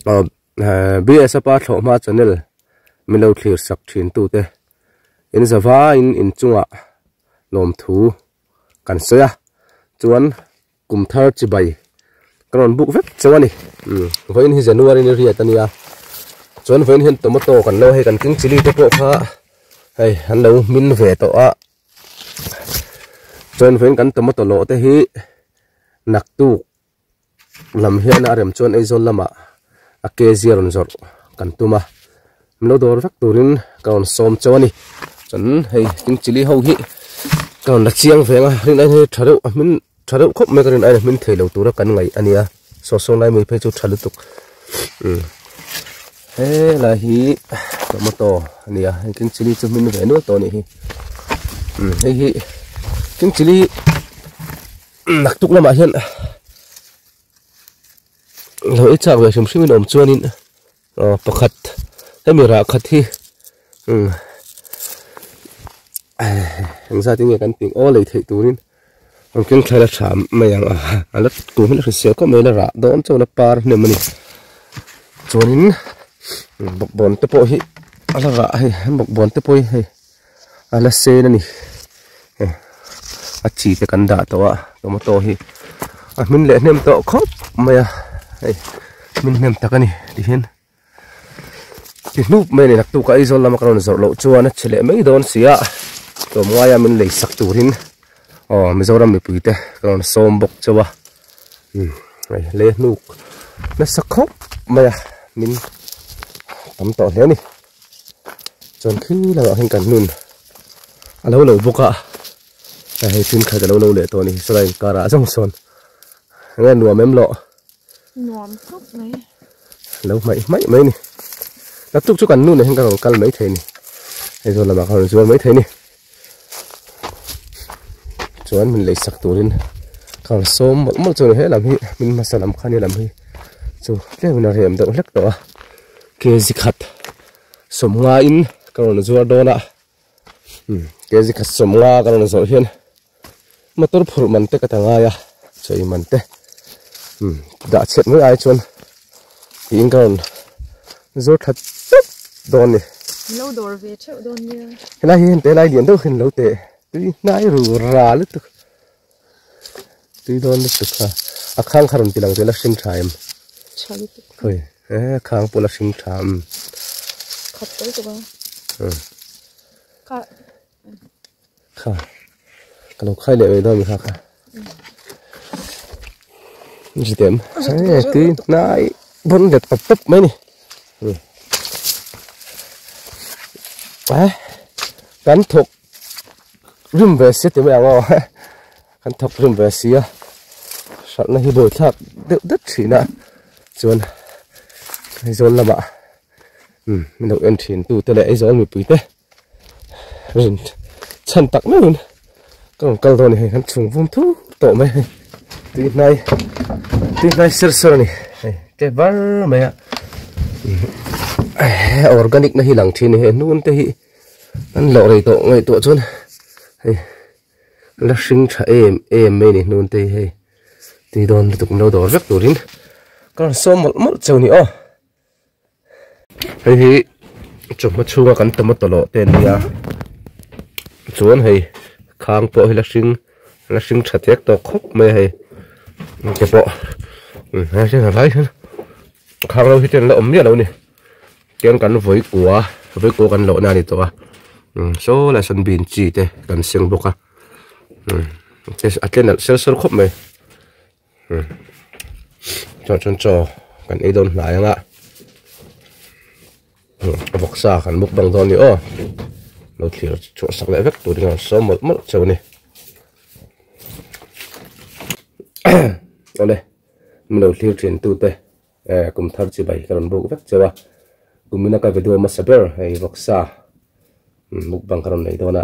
Aw BS a pa thlawhhma channel min lo thlir sak thin tute in zavaiin inchungah lawmthu kan sawi a chuan kum thar chibai ka rawn buk vek chauh a ni umm vawiin hi January ni riat a nia chuan vawiin hian tomato kan lo hei kan king chilli te pawh kha hei an lo hmin ve tawh a chuan vawiin kan tomato lawh te hi naktuk lam hian a rem chuan Aizawl lamah a kg a rawn zawrh kan tum a min lo dawr vek turin ka rawn sawm chauh a ni chuan hei king chilli ho hi ka rawn la chiang ve ang a rin aiin hei tha deuh a hmin tha deuh khawp mai ka rin aiin a hmin thei lo tura kan ngaih a nia saw saw lai mai phei chu tha lutuk umm helai hi tomato a ni a hei king chilli chu hmin ve nual tawh a nih hi umm hei hi king chilli Naktuk lamah hian lo ei chak ve hrim hrim in awm chuanin aw pakhat hemi rah khat hi umm engzat in nge kan tih aw lei theih turin an keng thlai la tha mai ang a a la kum hi la hrisel khawp mai la rah dawn chuan a par hnem a ni chuanin bawkbawn te pawh hi a la rah a hei bawkbawn te pawh hi hei. A la sen a ni a chi te kan dah tawh a tomato hi a hmin leh hnem tawh khawp mai a hei hmin hnem tak a ni ti hian ti hnup mai a ni naktuk a Aizawl lama ka rawn zawrh loh chuan a chhe leh mai dawn si a tlawmngaia min lei sak turin aw Mizoram mipui te ka rawn sawm bawk chauh a umm hei le hnuk nasa khawp mai a min tam tawh hle a ni. Chuan khi lamah khian kan nun a lo lo bawk a hei thenkhat a lo lo leh tawh a ni saw inkar ah zawng sawn enge nuam em lawh nuam khawp mai lo hmaih hmaih mai a ni naktuk chu kan nu nen hian ka rawn kal mai thei a ni hei zawn lamah ka rawn zuar mai thei a ni chuan min lei sak turin ka rawn sawm mawlh mawlh chu a ni he lam hi min hmasa lam kha a ni lam hi chu tlem in a rem deuh hlek tawh a. Kg khat sawmnga in ka rawn zuar dawn a umm kg khat sawmnga ka rawn zawrh hian motor phurh man te ka ta ngai a chawi man te umm dah chhiat mai ai chuan tiin ka rawn zuar that tawp dawn a ni. Lo dawr ve theuh dawn nia. Helai hi hente lai lian deuh hian lo teh tui hnai ru ra lutuk. Tui dawn lutuk kha a khang kha rawn ti lang zel a hring tha em tha lutuk khawi e khang pawh la hring tha em khat tawh lutuk a kha kha ka lo khai leh mai dawn mi kha kha zit em e tui hnai bawn let pap pap mai ni kan thawk Rim ve sia ti mai ang aw kan thawk rim ve sia hralhna hi buaithlak deuh det thin a chuan Aizawl lamah umm min lo en thin tu te leh Aizawl mipui te rin chhan tak meuhin ka rawn kal dawn a ni hei kan chhung vum thur tawh mai hei tui hnai tui hnai ser ser a ni hei te var mai a organic na hi lang thin a ni hei hnun te hi. An loh rei tawh ngaihtuah chuan hei la hring tha em em mai a ni hnun te hi hei tui dawn lutuk min lo dawr vek turin ka rawn sawm mawlh mawlh cheu a ni aw. Hei hi chawhma chhunga kan tomato lawh te an nia chuan hei khang pawh hi la hring la hring tha tek tawh khawp mai a hei te pawh helai hian khang lo hi te an la awm miah lo a ni. Tiang kan vawi kua vawi kua kan lohna a ni tawh a umm saw lai sawn bean chi te kan seng bawk a umm a tle nalh ser ser khawp mai umm chuan chuan chaw kan ei dawn hnai ang a umm vawksa kan mukbang dawn a ni aw lo thlir chhuah sak leh vek turin a rawn sawm mawlh mawlh cheu a ni awle min lo thlir thin tute. Eh kum thar chi bai ka rawn buk vek cheu a, kumina ka video hmasa ber hei vawksa mukbang ka rawn nei dawn a,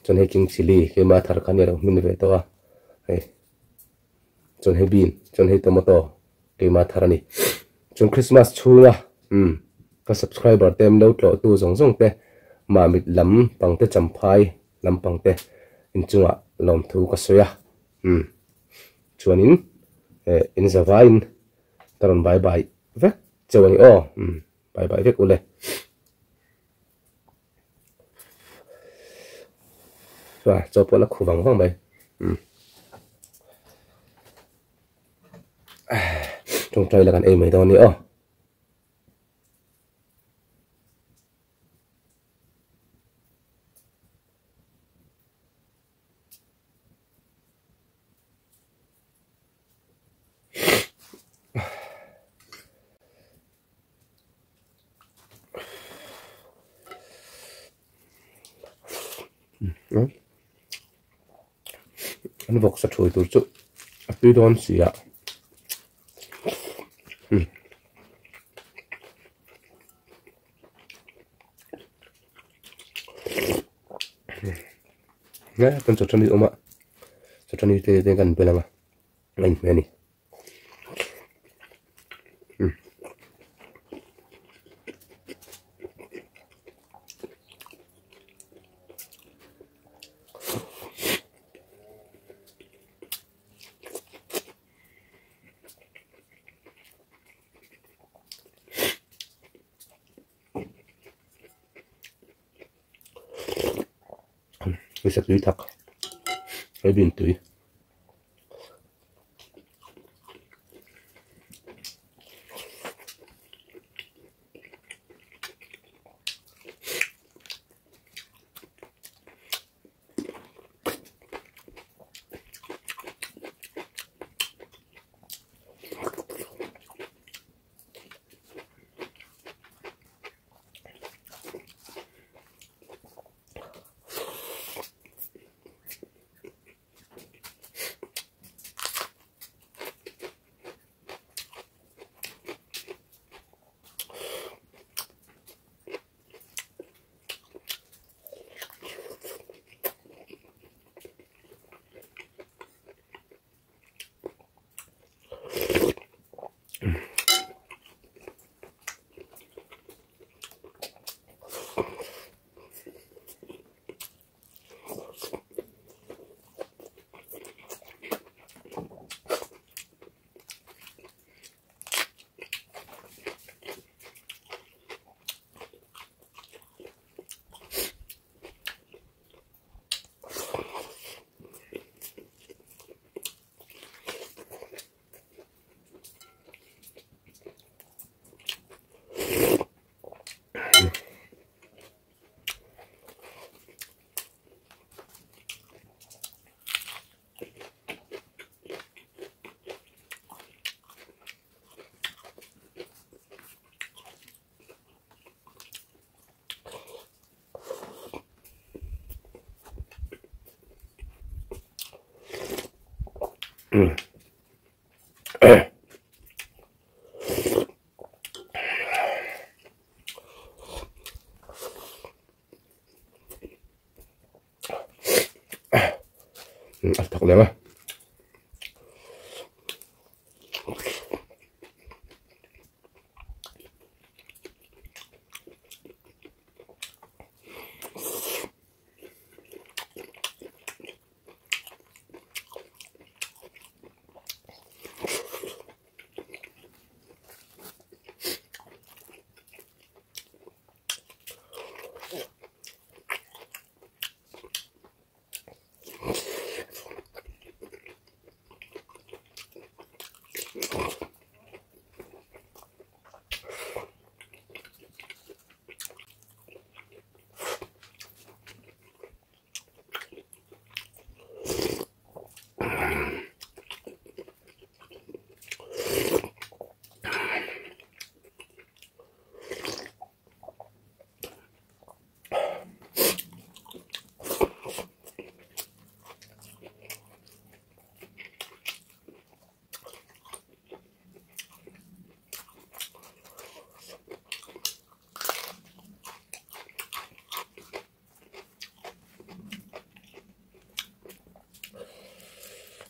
chuan hei king chilli keima thar kha nia lo hmin ve tawh a, hei chuan hei bean chuan hei tomato keima thar a ni, chuan christmas chhunga umm ka subscriber te min lo tlawh tu zawng zawng te mamit lam pang te champhai lam pang te inchungah lawmthu ka sawi a umm. Chuanin eh in zavaiin ka rawn bye bye vek cheu a ni aw. Umm bye bye vek ule. Chuan chaw pawh la khu vang vang mai. Umm tawngtai la kan ei mai dawn a ni aw. An vawksa thui tur chu a tui dawn si a. Nge kan chawthani awm a chawthani te te kan bel ang a a inhmeh a ni. Hei tui thak hei bin tui. A thak lem a.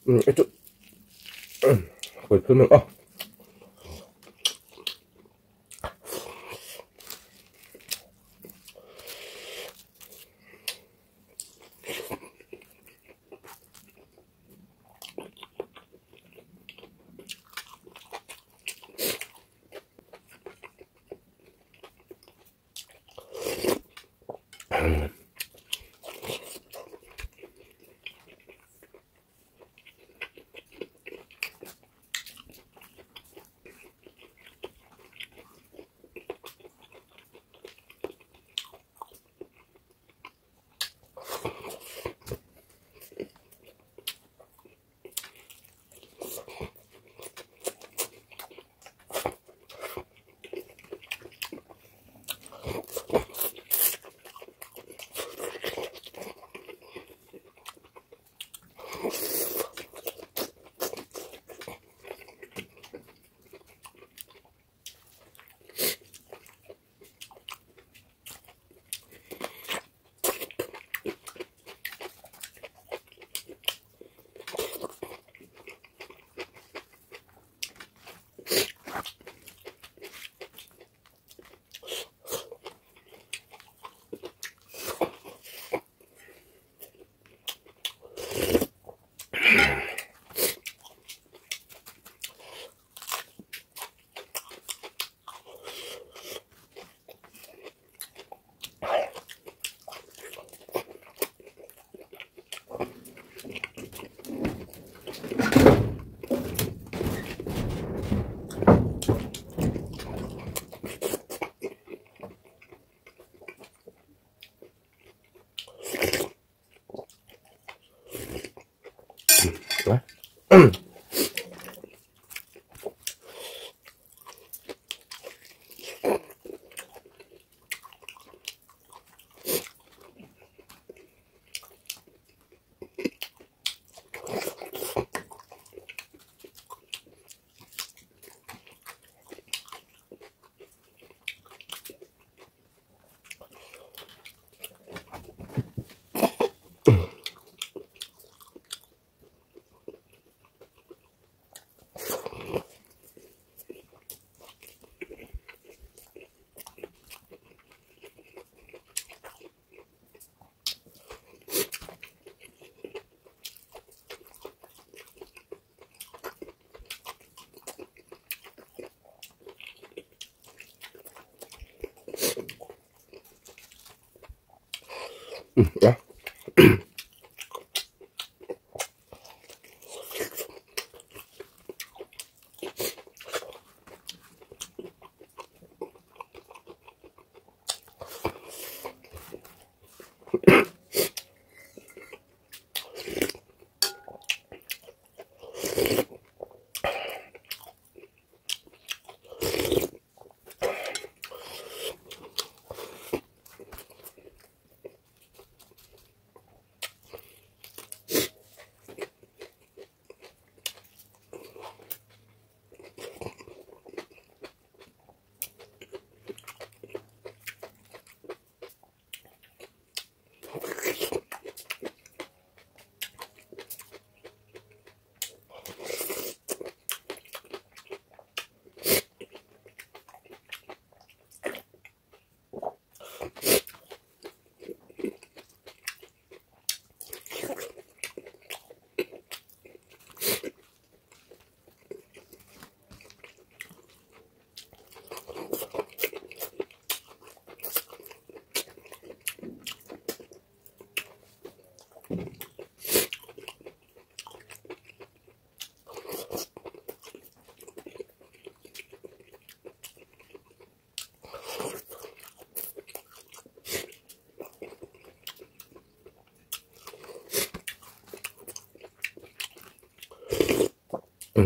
Ito. Koi phun mình.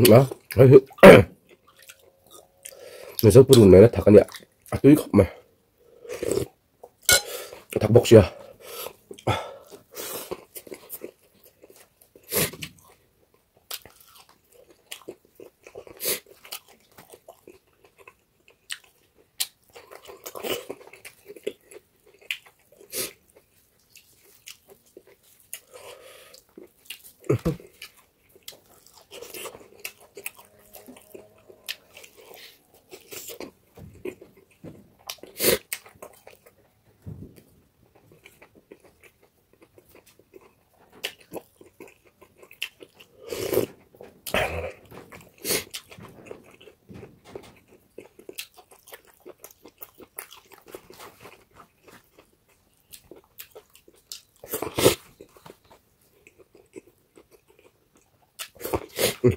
Ja. Mizo purun mai na thak ania a tui khawp mai a thak bawk sia. Đó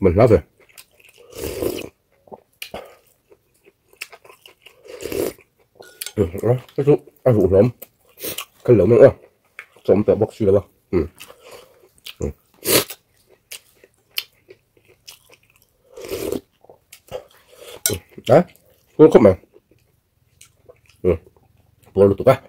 mình nói về đó cái chú ăn rượu lắm cái lẩu nữa trộn tẹo bóc xì đâu ừ đấy cũng không mà ừ vừa được á.